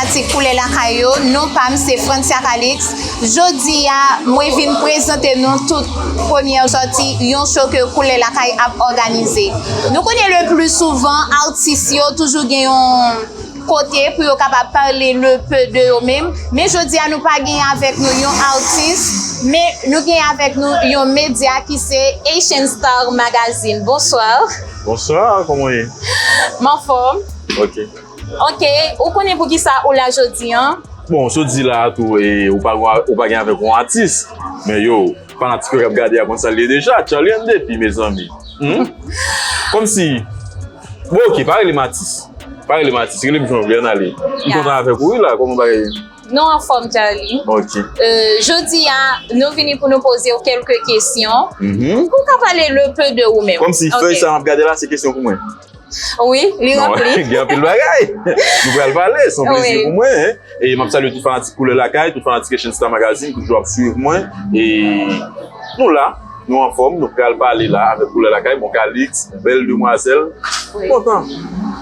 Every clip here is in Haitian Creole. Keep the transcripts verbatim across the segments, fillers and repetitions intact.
Ti Koulè Lakay yo, non pa m se Francia Calix. Jodi a, mwen vin prezante nou tout premyè sòti yon show ke Koulè Lakay ap òganize. Nou konnen le pli souvan, atis yo toujou gen yon kote pou yo kapab pale le peu de yo menm. Men jodi a, nou pa gen avèk nou yon atis, men nou gen avèk nou yon medya ki se Haitian Star Magazine. Bonsoir. Bonsoir, kòman w ye? M anfòm. Ok. Ok, ou konnen poukisa ou la jodi an? Bon, jodi la tou, e, ou pa, ou pa gen avèk yon atis. Men yo, fanatik yo k ap gade a konn sa l ye deja. Charly and the P, mezanmi. Hmm? Kòmsi, bon, ok, pa rele m atis. Pa rele m atis, rele m jan w vle, ann ale. M kontan avèk ou, wi, la, kòman bagay yo? Nou anfòm, Charly. Ok. Euh, jodi a, nou vini pou nou poze w kèlke kesyon. Mhm. Pou w ka pale le peu de ou menm. Kòmsi fèy sa m ap gade la, se kesyon pou mwen. Wi, li Non, ranpli. gen anpil bagay. Nou pral pale, se yon plezi Wi. pou mwen, hein. E m ap salye tout fanatik Koulè Lakay, tout fanatik Haitian Star Magazine ki toujou ap swiv mwen. E nou la, nou anfòm, nou pral pale la avèk Koulè Lakay, bon, Calix, bèl demwazèl. Wi. Kontan.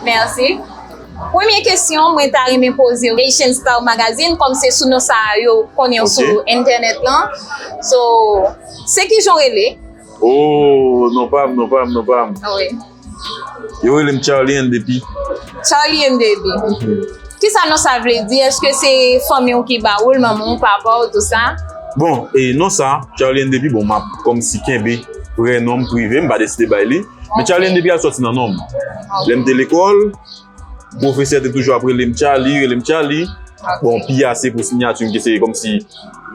Mèsi. Premye kesyon mwen ta renmen poze w, Haitian Star Magazine, kòm se sou non sa a yo konnen w Ok. sou entènèt lan. So, se ki jan w rele? Oh, non pa m, non pa m, non pa m. Wi. Yo rele m Charly and the P. Charly and the P. Kisa non sa vle di? Èske se fanmi w ki ba ou l, manman w, papa w, tou sa? Bon, e non sa, Charly and the P, bon, m ap kòmsi kenbe vrè non m prive, m pa deside bay li. Men Charly and the P al sòti nan non m. Lè m te lekòl, pwofesè te toujou ap rele m Charly, rele m Charly. Bon, P a se pou siyati m ki se kòmsi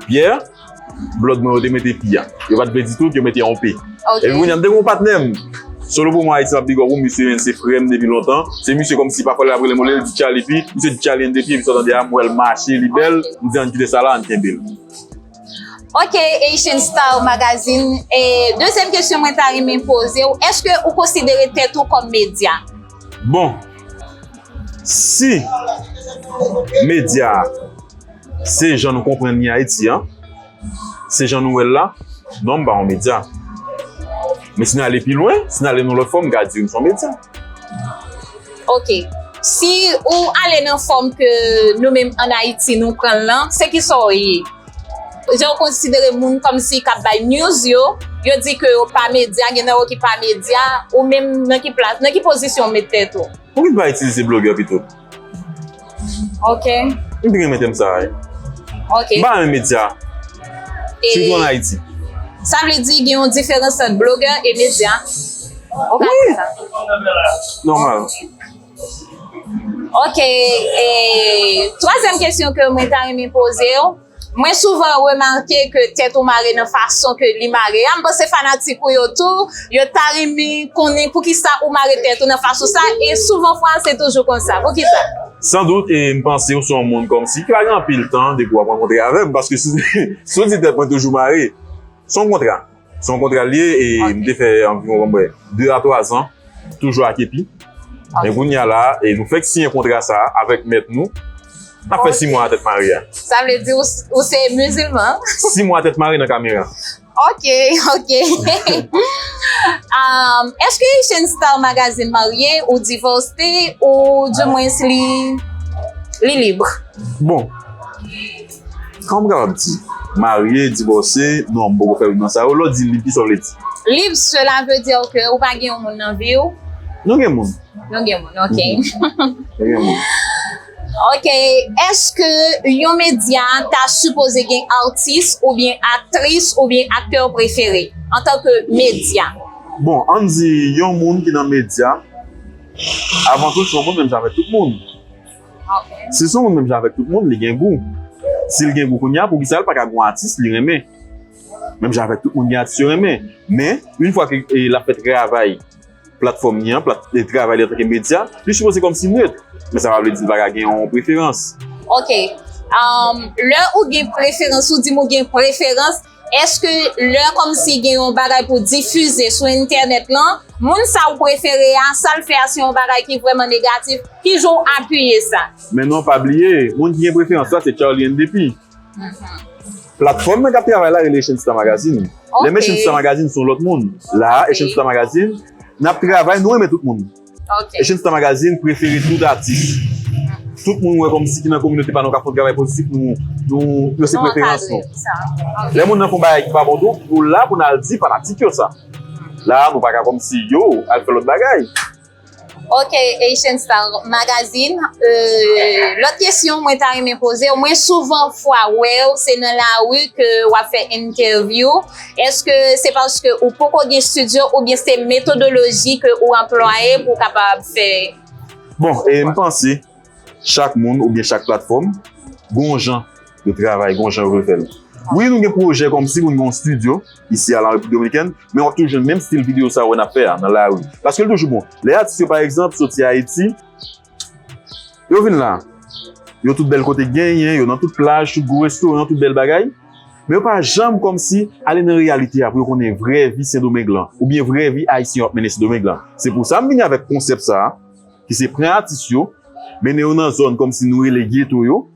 Pierre. Blòd mwen yo te mete P a. Yo pa t vle di tout, yo mete yon P. Ok. Epi kounye a m te gen yon patnè m. Solo Promo Ayiti, m ap big up pou misye, men se frè m depi lontan. Se misye kòmsi pafwa lè l ap rele m, olye l di Charly P, misye di Charly and the P, epi sa w tande a, m wè l mache, li bèl, m di ann kite sa la, ann kenbe l. Ok, Haitian Star Magazine. E dezyèm kesyon mwen ta renmen poze w, èske ou konsidere tèt ou kòm medya? Bon, si medya a se jan nou konprann li Ayiti an, se jan nou wè l la, non, m pa yon medya. Men si n ale pi lwen, si n ale nan lòt fòm, m ka di m se yon medya. Ok. Si ou ale nan fòm ke nou menm ann Ayiti nou pran l lan, se ki sa w ye? Jan w konsidere moun kòmsi k ap bay news yo, yo di ke yo pa medya, gen nan yo ki pa medya, ou menm nan ki plas, nan ki pozisyon w met tèt ou? Poukisa n pa itilize blogè pito? Ok. M te renmen tèm sa a, wi. Ok. M pa renmen medya. E Sitou ann Ayiti. Sa vle di gen yon diferans ant blogè e medya. Ou ka di sa. Nòmal. Ok, e twazyèm kesyon ke mwen ta renmen poze w, mwen souvan remake ke tèt ou mare nan fason ke li mare a. M panse fanatik ou yo tou, yo ta renmen konnen poukisa ou mare tèt ou nan fason sa, e souvan fwa se toujou konsa. Poukisa? San dout, e m panse w se yon moun kòmsi ki pa gen anpil tan depi w ap rankontre avè m, paske si, si w di tèt mwen toujou mare, se yon kontra. Se yon kontra l ye, e m te fè anviwon, bon, de a twa zan, toujou ak epi. Men kounye a la, e nou fèk siyen kontra sa a avèk mèt nou. N ap fè sis mwa a tèt mare a. Sa vle di ou, ou se mizilman? Sis mwa a tèt mare nan kamera. Ok, ok. Um, èske Haitian Star Magazine marye ou divòse ou dimwens li, li lib? Bon, kòman m kapab di? Marye, divòse, non, m poko fè youn nan sa yo. Lè w di lib, kisa w vle di? Lib, cela veut dire que ou pa gen yon moun nan vi w? Nou gen moun. Nou gen moun, ok. Nou gen moun. Ok, èske yon medya ta sipoze gen atis oubyen aktris oubyen aktè prefere antanke medya? Bon, ann di yon moun ki nan medya, avan tout, se yon moun menm jan avèk tout moun. Ok. Si se yon moun menm jan avèk tout moun, li gen gou. Si l gen gou kounye a, poukisa l pa ka gen yon atis li renmen? Menm jan avèk tout moun gen atis yo renmen. Men, yon fwa ke e, l ap fè travay platfòm li an, plat, e, travay li antanke medya, li sipoze kòmsi net. Men sa pa vle di l pa ka gen yon preferans. Ok. Um, lè ou gen preferans, ou di m ou gen preferans, èske lè kòmsi gen yon bagay pou difize sou entènèt lan, moun sa ou prefere a, sa l fè a, se yon bagay ki vrèman negatif, ki jan w apiye sa? Men non, pa bliye, moun ki gen preferans la, se Charly and the P. Platfòm mwen k ap travay la rele Haitian Star Magazine. Ok. Lè m Haitian Star Magazine, se yon lòt moun. La, Haitian Star Magazine, n ap travay, nou renmen tout moun. Ok. Haitian Star Magazine prefere tout atis. Tout moun wè kòmsi ki nan kominote pa nou k ap fè yon travay pozitif, nou, nou, yo se preferans nou. Lè moun nan fè yon bagay ki pa bon tou, nou la pou n al di fanatik yo sa. La, nou pa ka kòmsi yo al fè lòt bagay. Ok, Haitian Star Magazine. Euh, lòt kesyon mwen ta renmen poze w, mwen souvan fwa wè w se nan lari ke w ap fè entèvyou. Èske se paske ou poko gen estidyo oubyen se metodoloji ke ou anplwaye pou w kapab fè? Bon, e m panse chak moun oubyen chak platfòm gen yon jan yo travay, gen yon jan yo vle fè l. Wi, nou gen pwojè kòmsi pou n gen yon estidyo isi a la Repiblik Dominikèn, men w ap toujou jwenn menm estil videyo sa yo n ap fè a nan lari. Paske l toujou bon. Lè atis yo, pa egzanp, soti Ayiti, yo vin la. Yo tout bèl kote genyen, yo nan tout plaj, tout gwo restoran, tout bèl bagay. Men yo pa janm kòmsi ale nan reyalite a pou yo konnen vrè vi Sendomeng lan, oubyen vrè vi Ayisyen yo ap mennen Sendomeng lan. Se pou sa m vini avèk konsèp sa a, ki se pran atis yo, mennen yo nan zòn kòmsi nou rele geto yo,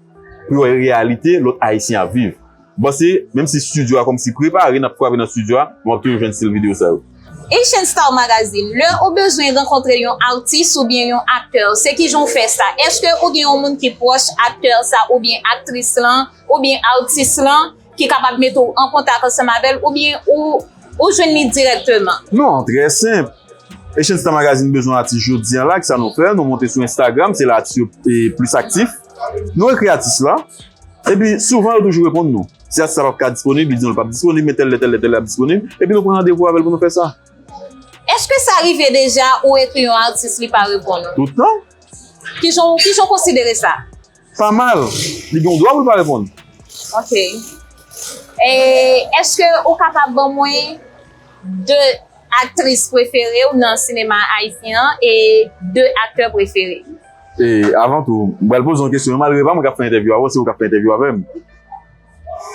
pou yo wè reyalite lòt Ayisyen ap viv. M panse, menm si estidyo a kòmsi prepare, n ap frape nan estidyo a, nou ap toujou jwenn estil videyo sa yo. Haitian Star Magazine, lè ou bezwen rankontre yon atis oubyen yon aktè, se kijan w fè sa? Èske ou gen yon moun ki pwòch aktè sa oubyen aktris lan, oubyen atis lan, ki kapab mete w an kontak ansanm avè l, oubyen ou, ou jwenn li dirèkteman? Non, trè senp. Haitian Star Magazine bezwen atis jodi a la, kisa nou fè? Nou monte sou Instagram, se la atis yo e, plis aktif. Nou ekri atis la, epi souvan yo toujou reponn nou. Si atis la p ap ka disponib, li di nou l p ap disponib, men tèl lè, tèl lè, tèl lè ap disponib, epi nou pran randevou avè l pou nou fè sa. Èske sa rive deja ou ekri yon atis li pa reponn ou? Tout tan. Kijan w, kijan w konsidere sa? Pa mal. Li gen yon dwa pou l pa reponn. Ok. E èske ou kapab ban mwen de aktris prefere w nan sinema ayisyen an e de aktè prefere? E avan tou, m pral poze yon kesyon. Malgre pa mwen k ap fè entèvyou avè w, se ou k ap fè entèvyou avè m.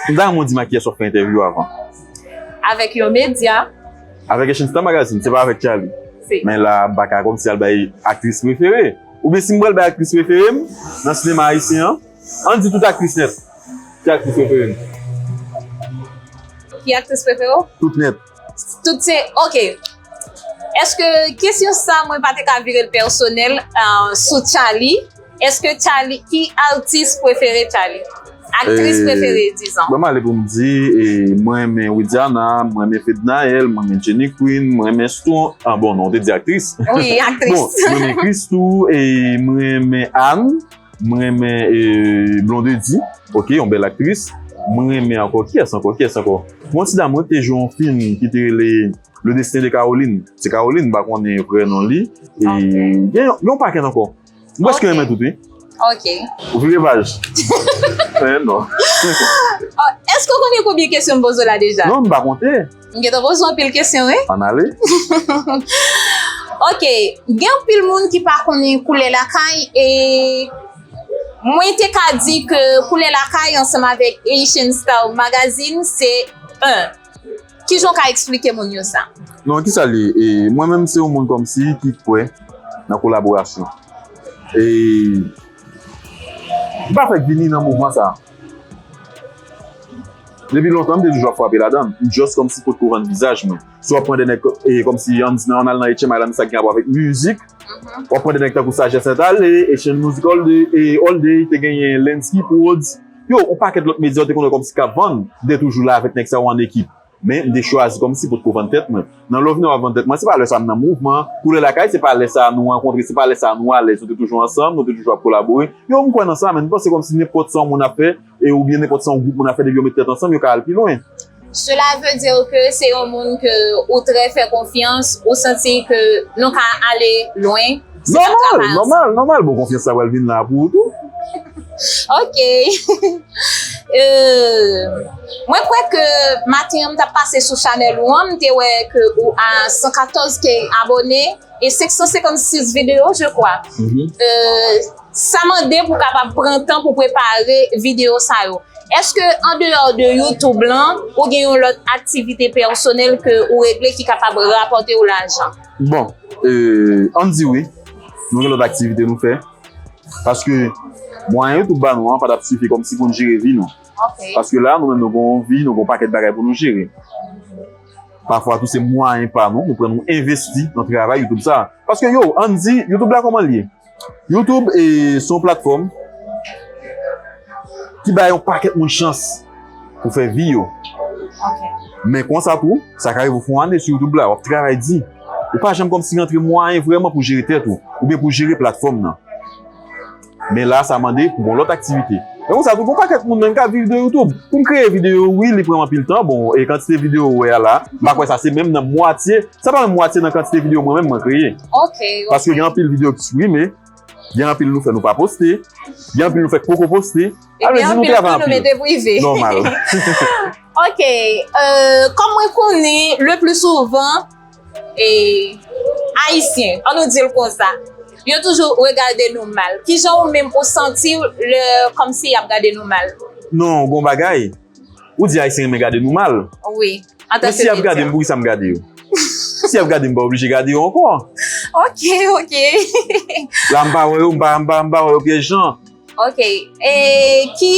M ta renmen w di m ak kiyès w ap fè entèvyou avan. Avèk yon medya. Avèk Haitian Star Magazine, se pa avèk Charlie. Men la, m pa ka kòmsi al bay aktris prefere. Oubyen si m pral bay aktris prefere m nan sinema ayisyen an, ann di tout aktris nèt. Ki aktris prefere m? Ki aktris prefere w? Tout nèt. Tout se, ok. Èske kesyon sa mwen pa te ka vire l pèsonèl uh, sou Charlie? Èske Charlie, ki atis prefere Charlie? Aktris prefere, dizon. Ban m ale pou m di, e, mwen renmen Widiana, mwen renmen Fednaelle, mwen renmen Jenny Queen, mwen renmen Stone. Ah bon, non, ou te di aktris. Wi, aktris. Bon, mwen renmen Christoo, e, mwen renmen Anne, mwen renmen e, Blondedy, ok, yon bèl aktris. Mwen renmen ankò, kiyès ankò, kiyès ankò? Mwen ti dam mwen te jwe yon fim ki te rele Le Destin de Caroline. Se Caroline, m pa konnen vrè non li. E, gen yon pakèt ankò. M prèske renmen tout, wi. Ok. Ou vire paj. Eh, non. Èske w konnen konbyen kesyon m poze w la deja? Non, m pa konte. M gentan poze w anpil kesyon, wi. Ann ale. Ok. Gen anpil moun ki pa konnen Koulè Lakay e mwen te ka di ke Koulè Lakay ansanm avèk Haitian Star Magazine se en. Kijan w ka eksplike moun yo sa? Non, kisa l ye? E, mwen menm, se yon moun kòmsi ki kwè nan kolaborasyon. E, m pa fèk vini nan mouvman sa. Depi lontan, m te toujou ap frape ladan l. M just kòmsi potko vann vizaj mwen. Si w ap pran de nèg, e, kòmsi, ann di nan, ann al nan H M I la, men sa k gen rapò avèk mizik. W ap pran de nèg tankou Sajès Sentale, Echanj Mizik All Day, e, All Day, te genyen Lensky Prodz. Yo, yon pakèt lòt medya w te konn wè kòmsi k ap vann, m te toujou la avèk nèg sa yo an ekip. Men, m te chwazi kòmsi potko vann tèt mwen. Nan lè w vini w ap vann tèt mwen, se pa lè sa a m nan mouvman. Koulè Lakay, se pa lè sa a nou rankontre, se pa lè sa a nou alèz. Nou te toujou ansanm, nou te toujou ap kolabore. Yo, m kwè nan sa, men m panse kòmsi nenpòt sa yon moun ap fè, e oubyen nenpòt sa yon gwoup moun ap fè, depi yo met tèt ansanm, yo ka al pi lwen. Cela veut dire que se yon moun ke ou trè fè konfyans, ou santi ke nou ka ale lwen. Nòmal, nòmal, nòmal. Bon, konfyans sa pral vin la pou ou tou. Ok. Euh, mwen kwè ke maten an m t ap pase sou chanèl ou an, m te wè ke ou a san katòz K abòne e senk san senkannsis videyo, je crois. Euh, sa mande pou kapab pran tan pou prepare videyo sa yo. Èske an deyò de YouTube lan, ou gen yon lòt aktivite pèsonèl ke ou regle ki kapab rapòte w lajan? Bon, euh, ann di wi. Nou gen lòt aktivite nou fè. Paske mwayen YouTube ba nou an pa t ap sifi kòmsi pou n jere vi nou. Paske la, nou menm nou gen yon vi, nou gen yon pakèt bagay pou nou jere. Pafwa tou se mwayen pa nou, nou pran nou envesti nan travay YouTube sa. Paske yo, ann di, YouTube la kòman l ye? YouTube e, se yon platfòm ki bay yon pakèt moun chans pou fè vi yo. Men konsa tou, sa ka rive ou fè yon ane sou YouTube la, w ap travay di. Ou pa janm kòmsi rantre mwayen vrèman pou jere tèt ou, oubyen pou jere platfòm nan. Men la, sa mande pou gon lòt aktivite. E konsa tou, gon pakèt moun menm k ap viv de YouTube. Pou m kreye videyo, wi, li pran m anpil tan. Bon, e kantite videyo ou wè a la, m pa kwè sa se menm nan mwatye, sa pa menm mwatye nan kantite videyo mwen menm mwen kreye. Ok, ok. Paske gen anpil videyo ki siprime, gen anpil nou fè nou pa poste, gen anpil nou fè k poko poste. Sa vle di nou travay anpil. Mete prive. Nòmal. Ok, euh, kòm mwen konnen, le plus souvent, e, Ayisyen, an nou di l konsa, yo toujou regade nou mal. Kijan ou menm ou santi w lè kòmsi y ap gade nou mal? Non, gon bagay. Ou di Ayisyen renmen gade nou mal. Wi. Men si y ap gade m, poukisa m gade yo? Si y ap gade m, m pa oblije gade yo ankò. Ok, ok. La, m pa wè yo, m pa, m pa, m pa wè yo pyès jan. Ok. E ki,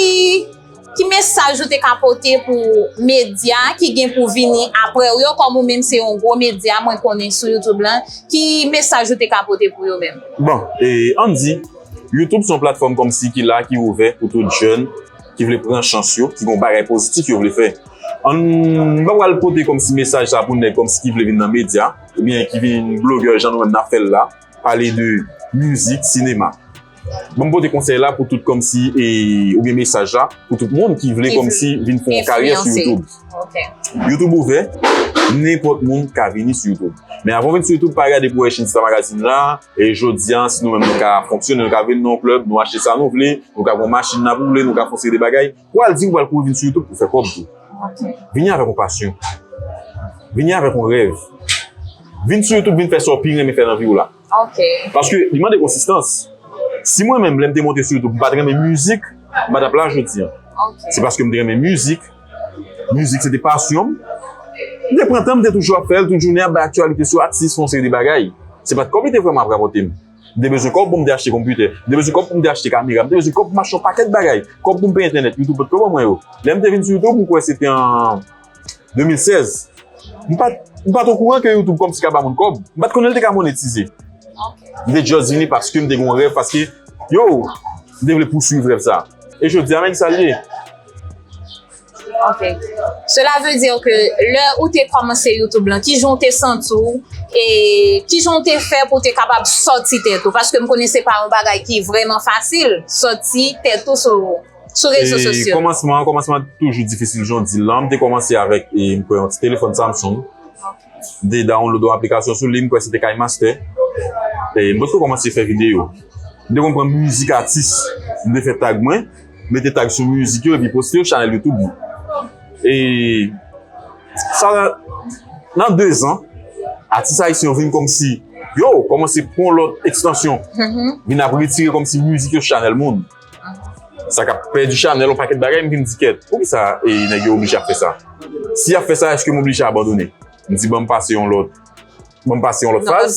ki mesaj ou te ka pote pou medya ki gen pou vini apre w yo, kòm ou menm se yon gwo medya, mwen konnen sou YouTube lan, ki mesaj ou te ka pote pou yo menm? Bon, e, ann di, YouTube se yon platfòm kòmsi ki la, ki ouvè pou tout jèn ki vle pran chans yo, ki gon bagay pozitif yo vle fè. Ann, m pa pral pote kòmsi mesaj sa pou nèg kòmsi ki vle vin nan medya, oubyen ki vin blogè jan nou menm n ap fè l la, pale de mizik, sinema. Bon, m pote konsèy la pou tout kòmsi, e, oubyen mesaj la pou tout moun ki vle kòmsi vin fè yon karyè sou YouTube. YouTube ouvè, nenpòt moun ka vini sou YouTube. Men avan w vin sou YouTube, pa gade pou wè Shinsta Magazine la, e jodi a, si nou menm nou ka fonksyone, nou ka vin nan yon klèb, nou achte sa nou vle, nou ka gon machin n ap woule, nou ka fè yon seri de bagay. Pou al di ou pral kouri vin sou YouTube pou fè kòb tou. Vini avèk yon pasyon. Vini avèk yon rèv. Vin sou YouTube, vin fè sa w pi renmen fè nan vi w la. Paske li mande konsistans. Si mwen menm, lè m te monte sou YouTube, m pa t renmen mizik, m pa t ap la jodi a. Se paske m te renmen mizik. Mizik se te pasyon m. M te pran tan, m te toujou ap fè l, tout jounen ap bay aktyalite sou atis, fè yon seri de bagay. Se pa t kòb li te vrèman ap rapòte m. M te bezwen kòb pou m te achte konpitè. M te bezwen kòb pou m te achte kamera. M te bezwen kòb pou m achte yon pakèt bagay. Kòb pou m peye entènèt. YouTube pa t ko ban mwen yo. Lè m te vin sou YouTube, m kwè se te an de mil sèz. M pa t, m pa t okouran ke YouTube kòmsi ka ba moun kòb. M pa t konnen l te ka monetize. M te just vini paske m te gen yon rèv, paske, yo, m te vle pouswiv rèv sa. E jodi a, men sa l ye. Ok. Cela veut dire que lè ou te kòmanse YouTube lan, kijan w te santi w? E kijan w te fè pou w te kapab sòti tèt ou? Paske m konnen se pa yon bagay ki vrèman fasil, sòti tèt ou sou, sou rezo sosyo. Kòmansman an, kòmansman an toujou difisil, jan w di l lan. M te kòmanse avèk, e, m kwè, yon ti telefòn Samsung. M te download yon aplikasyon sou li, m kwè se te KineMaster. E m potko kòmanse fè videyo. M te konn pran mizik atis, m te fè tag mwen, mete tag sou mizik yo, epi poste yo chanèl YouTube mwen. E sa, nan de zan, atis ayisyen yo vin kòmsi, yo, kòmanse pran lòt ekstansyon, vin ap retire kòmsi mizik yo sou chanèl moun. Sa k ap pèdi chanèl, yon pakèt bagay, m vin di kèt. Poukisa, e, nèg yo oblije ap fè sa? Si y ap fè sa, èske m oblije abandone? M di, ban m pase yon lòt, ban m pase yon lòt faz.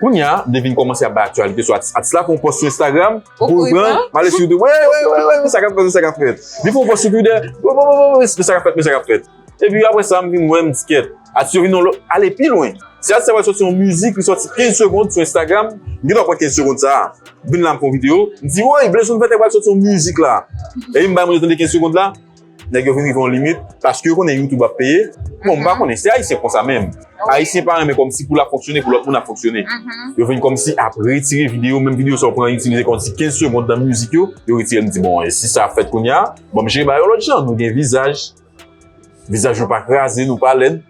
Kounye a, m te vin kòmanse ap bay aktyalite sou atis. Atis la fè yon pòs sou Instagram, m kouri pran, m ale sou YouTube, wè, wè, wè, wè, sa k ap fèt, sa k ap fèt. Li fè yon pòs sou Twitter, wè, wè, wè, wè, sa k ap fèt, men sa k ap fèt. Epi apre sa, m vin wè, m di kèt. Atis yo vin yon lòt, ale pi lwen. Si atis la pral sòti yon mizik, li sòti kenz segonn sou Instagram, m gentan pran kenz segonn sa a. Vin la, m fè yon videyo, m di, woy, Blaze One Fete pral sòti yon mizik la. Epi m bay moun yo tande kenz segonn la, nèg yo vin rive yon limit, paske yo konnen YouTube ap peye. Bon, m pa konnen, se ayisyen konsa menm. Ayisyen pa renmen kòmsi pou l ap fonksyone, pou lòt moun ap fonksyone. Yo vin kòmsi ap retire videyo, menm videyo sa w pran itilize kòmsi kenz segonn nan mizik yo, yo retire l. M di, bon, e si sa ap fèt kounye a, ban m jere bagay yo lòt jan, nou gen vizaj. Vizaj nou pa kraze, nou pa lèd.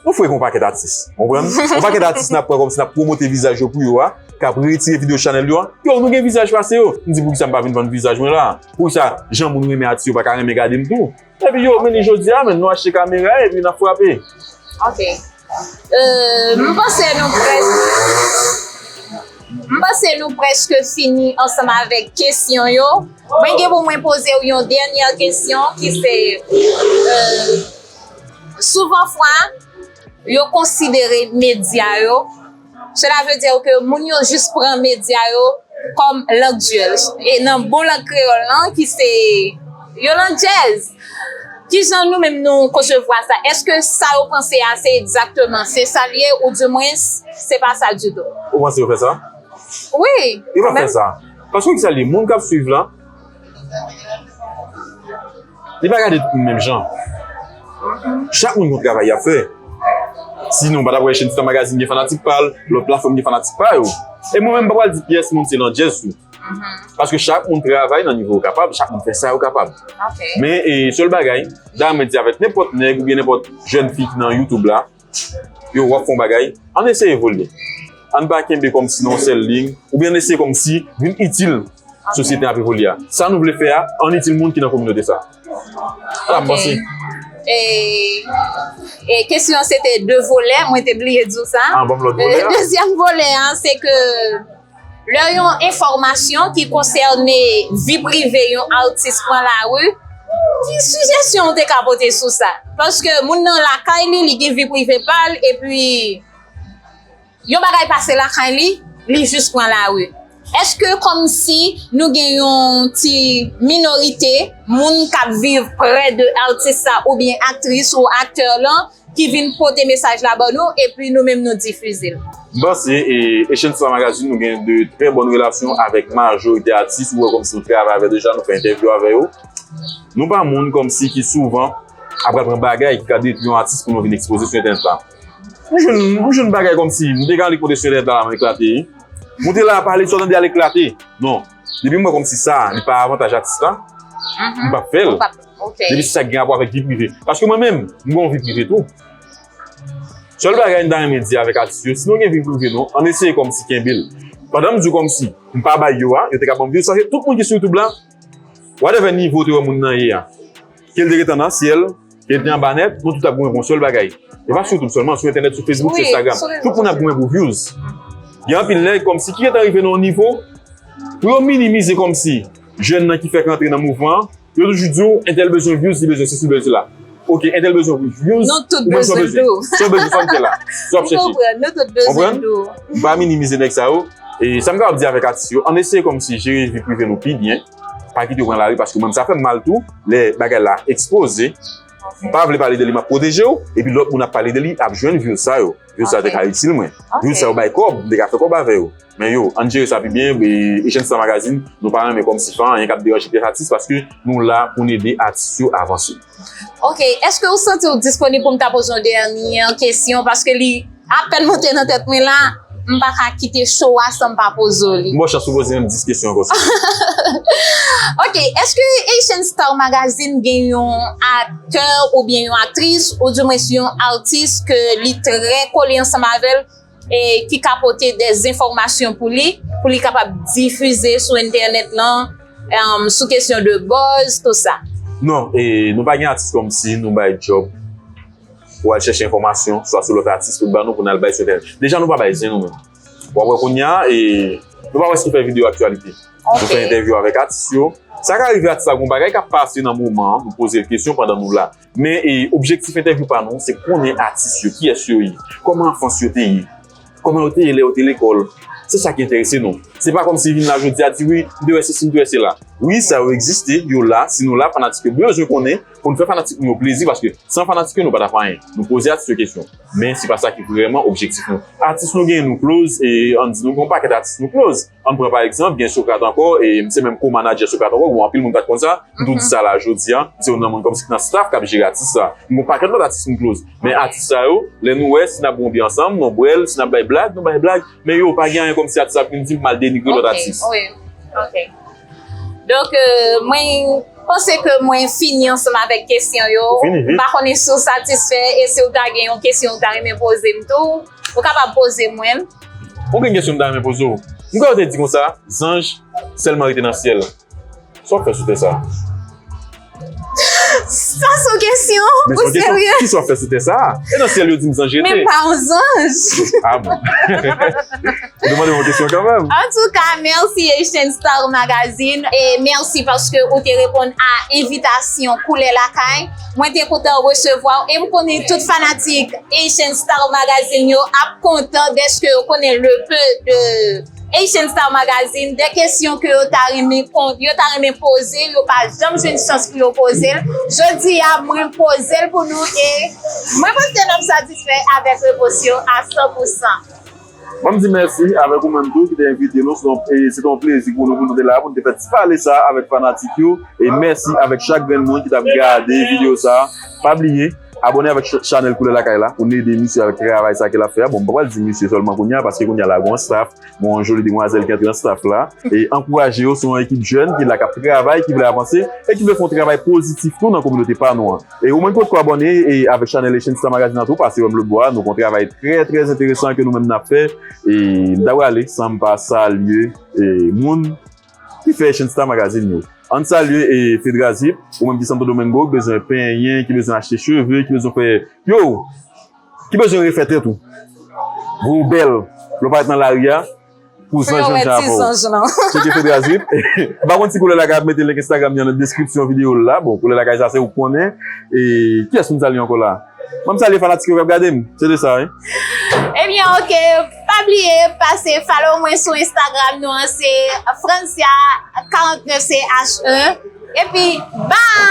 Nou fre kon pakèt atis. Konprann? Yon pakèt atis n ap pran kòmsi n ap pwomote vizaj yo pou yo a, k ap retire videyo chanèl yo a. Yo, nou gen vizaj pase yo. M di, poukisa m pa vin vann vizaj mwen la? Poukisa jan moun renmen atis yo pa ka renmen gade m tou? Epi yo, men li jodi a, men nou achte kamera epi n ap frape. Ok. Euh, m panse nou prèske, m panse nou prèske fini ansanm avèk kesyon yo. Mwen gen pou mwen poze w yon dènyè kesyon ki se, euh, souvan fwa, yo konsidere medya yo, cela veut dire que moun yo jis pran medya yo kòm lang dyèl. E nan bon lang kreyòl lan, ki se yon lang dyèz. Kijan nou menm nou konsevwa sa? Èske sa yo panse a se egzakteman se sa l ye, oudimwens se pa sa ditou? Ou panse yo fè sa? Wi. Yo pa fè sa. Paske ki sa li, moun k ap swiv la, li pa gade tout moun menm jan. Chak moun gen yon travay y ap fè. Sinon, ou pa t ap wè Echange Star Magazine gen fanatik pa l, lòt platfòm gen fanatik pa yo. E mwen menm, m pa pral di pyès moun se landjèz tou. Paske chak moun travay nan nivo yo kapab, chak moun fè sa yo kapab. Men e, sèl bagay, dayè mwen di avèk nenpòt nèg oubyen nenpòt jèn fi ki nan YouTube la, yo w ap fè yon bagay, ann eseye evolye. Ann pa kenbe kòmsi nan yon sèl liy, oubyen ann eseye kòmsi vin itil sosyete ap evolye a. Sa nou vle fè a, ann itil moun ki nan kominote sa. Sa m panse. E, e kesyon an se te de volè, mwen te bliye di w sa. Ah, ban m lòt volè a. Dezyèm volè an, se ke lè yon enfòmasyon ki konsène vi prive yon atis pran lari, ki sijesyon w te ka pote sou sa? Paske moun nan lakay li, li gen vi prive pa l, epi yon bagay pase lakay li, li jis pran lari. Èske kòmsi nou gen yon ti minorite moun k ap viv prè de atis sa oubyen aktris ou aktè lan ki vin pote mesaj la ban nou epi nou menm nou difize l? M panse e, Echange Star Magazine, nou gen de trè bòn relasyon avèk majorite atis, ou wè kòmsi nou travay avè yo deja, nou fè entèvyou avè yo. Nou pa moun kòmsi ki souvan ap pral pran bagay ki ka detwi yon atis pou nou vin ekspoze sou entènèt la. M jwenn, m jwenn bagay kòmsi, m te ka al pote sou entènèt la, m eklate. Mwen te la pale, sa w tande al eklate. Non. Depi m wè kòmsi sa, li pa avantaj atis la, m p ap fè l. Depi se sa ki gen rapò avèk vi prive. Paske mwen menm, m gen yon vi prive tou. Sèl bagay m ta renmen di avèk atis yo, si nou gen vi prive nou, ann eseye kòmsi kenbe l. Pandan m di w kòmsi, m pa bay yo a, yo te ka ban m views, paske tout moun ki sou YouTube la, whatever nivo w te wè moun nan ye a, ke l te rete nan syèl, ke l te anba nèt, nou tout ap goumen pou yon sèl bagay. E pa sou YouTube sèlman, sou entènèt, sou Facebook, sou Instagram. Tout moun ap goumen pou views. Gen anpil nèg kòmsi ki gentan rive nan yon nivo, pou yo minimize kòmsi jèn nan ki fèk rantre nan mouvman an, yo toujou di w, entèl bezwen views, li bezwen sesi, li bezwen sela. Ok, entèl bezwen views, ou menm sa w bezwen. Sa w bezwen, sa w bezwen, sa w bezwen, sa w bezwen, sa w bezwen. Nou tout bezwen dou. M pa minimize nèg sa yo. E sa m kapab di avèk atis yo, ann eseye kòmsi jere vi prive nou pi byen. Pa kite yo pran lari, paske mwen menm sa fè m mal tou, lè bagay la ekspoze. M pa vle pale de li, m ap pwoteje w, epi lòt moun ap pale de li, ap jwenn views sa yo. Views sa yo te ka itil mwen. Views sa yo bay kòb, m te ka fè kòb avè yo. Men yo, ann jere sa pi byen, e Echange Star Magazine, nou pa renmen kòmsi fè anyen k ap deranje pyès atis, paske nou la pou n ede atis yo avanse. Ok, èske ou santi w disponib pou m ta poze yon dènye kesyon? Paske li apèn monte nan tèt mwen la, m pa ka kite show a san m pa poze w li. M ba w chans pou poze menm dis kesyon ankò, silvouplè. Ok, èske Echange Star Magazine gen yon aktè oubyen yon aktris, oudimwens yon atis ke li trè kole ansanm avè l, e ki ka pote de enfòmasyon pou li, pou li kapab difize sou entènèt lan, em, sou kesyon de buzz, tout sa? Non, e nou pa gen atis kòmsi nou bay djòb pou al chèche enfòmasyon, swa sou lòt atis pou ban nou, pou n al bay sou entènèt. Deja, nou pa bay zen nou menm. W ap wè kounye a, e nou pa prèske fè videyo aktyalite. Nou fè entèvyou avèk atis yo. Sa ka rive atis la gen yon bagay k ap pase nan moman an, nou poze l kesyon pandan nou la. Men e, objektif entèvyou pa nou, se konnen atis yo, kiyès yo ye, kòman anfans yo te ye, kòman yo te ye lè yo te lekòl. Se sa ki enterese nou. Se pa kòmsi vin la jodi a di, wi, m te wè sesi, m te wè sela. Wi, sa yo egziste, yo la, si nou la, fanatik yo bezwen konnen, pou n fè fanatik nou yo plezi, paske san fanatik yo, nou pa t ap anyen. Nou poze atis yo kesyon. Men se pa sa ki vrèman objektif nou. Atis nou genyen nou close, e ann di nou gen yon pakèt atis nou close. Ann pran pa egzanp, gen Socrate ankò, e m se menm ko-manadjè Socrate ankò, gen anpil moun pa t konn sa, m tou di sa la jodi a, m se youn nan moun kòmsi ki nan staff k ap jere atis sa. M gen yon pakèt lòt atis m close. Men atis sa yo, lè nou wè, si n ap bwonbe ansanm, nou bwè l, si n ap bay blag, nou bay blag. Men yo, pa gen anyen kòmsi atis ap vin di m m al denigre lòt atis. Ok, wi. Ok. Donk, euh, mwen panse ke mwen fini ansanm avèk kesyon yo. M pa konnen si w satisfè e si w ta gen yon kesyon w ta renmen poze m tou, ou kapab poze mwen. Ou gen kesyon m ta renmen poze w. M kwè w te di konsa, zanj sèlman rete nan syèl. Sa w ap fè sou tè sa a? Sa se yon kesyon? Ou serye? Kisa w ap fè sou tè sa a? E nan syèl yo di m zanj rete. Men m pa yon zanj. Ah bon? Ou te mande m yon kesyon kanmenm. Antouka, mèsi Haitian Star Magazine. E mèsi paske ou te reponn a envitasyon Koulè Lakay. Mwen te kontan resevwa w. E m konnen tout fanatik Haitian Star Magazine yo ap kontan dèske yo konnen le peu de Haitian Star Magazine, de kesyon ke yo ta renmen kon-, yo ta renmen poze, yo pa janm jwenn chans pou yo poze l. Jodi a, mwen poze l pou nou e mwen panse n ap satisfè avèk repons yo a san pou san. Bon, m di mèsi avèk ou menm tou ki te envite nou. Se yon, e, se te yon plezi pou nou, pou nou te la, pou nou te fè ti pale sa avèk fanatik yo. E mèsi avèk chak grenn moun ki t ap gade videyo sa. Pa bliye, abòne avèk ch-, chanèl Koulè Lakay la pou n ede misye avèk travay sa ke l ap fè a. Bon, m pa pral di misye sèlman kounye a, paske kounye a la, gon staff, gon joli demwazèl ki antre nan staff la. E ankouraje yo, se yon ekip jèn ki la, k ap travay, ki vle avanse, e ki vle fè yon travay pozitif tou nan kominote pa nou an. E ou menm ki potko abòne e avèk chanèl Haitian Star Magazine an tou, pase wè m lòtbò a, nou gon travay trè, trè enteresan ke nou menm n ap fè. E m ta prale san m pa salye, e, moun ki fè Haitian Star Magazine yo. Ann salye, e, Fedra Zip, ou menm ki Santo Domingo, ki bezwen penyen, ki bezwen achte cheve, ki bezwen fè, yo, ki bezwen refè tèt ou. Vre w bèl, lè w parèt nan lari a, pou zanj nan jan avè w. Tcheke Fedra Zip. M pa konn si Koulè Lakay ap mete link Instagram li an nan deskripsyon videyo la. Bon, Koulè Lakay sa se ou k konnen. E kiyès pou m salye ankò la? Ban m salye fanatik yo k ap gade m. Se de sa, wi. Ebyen, oke. Pa bliye pase follow mwen sou Instagram nou an, se Francia quarante-neuf C H E. Epi, bye!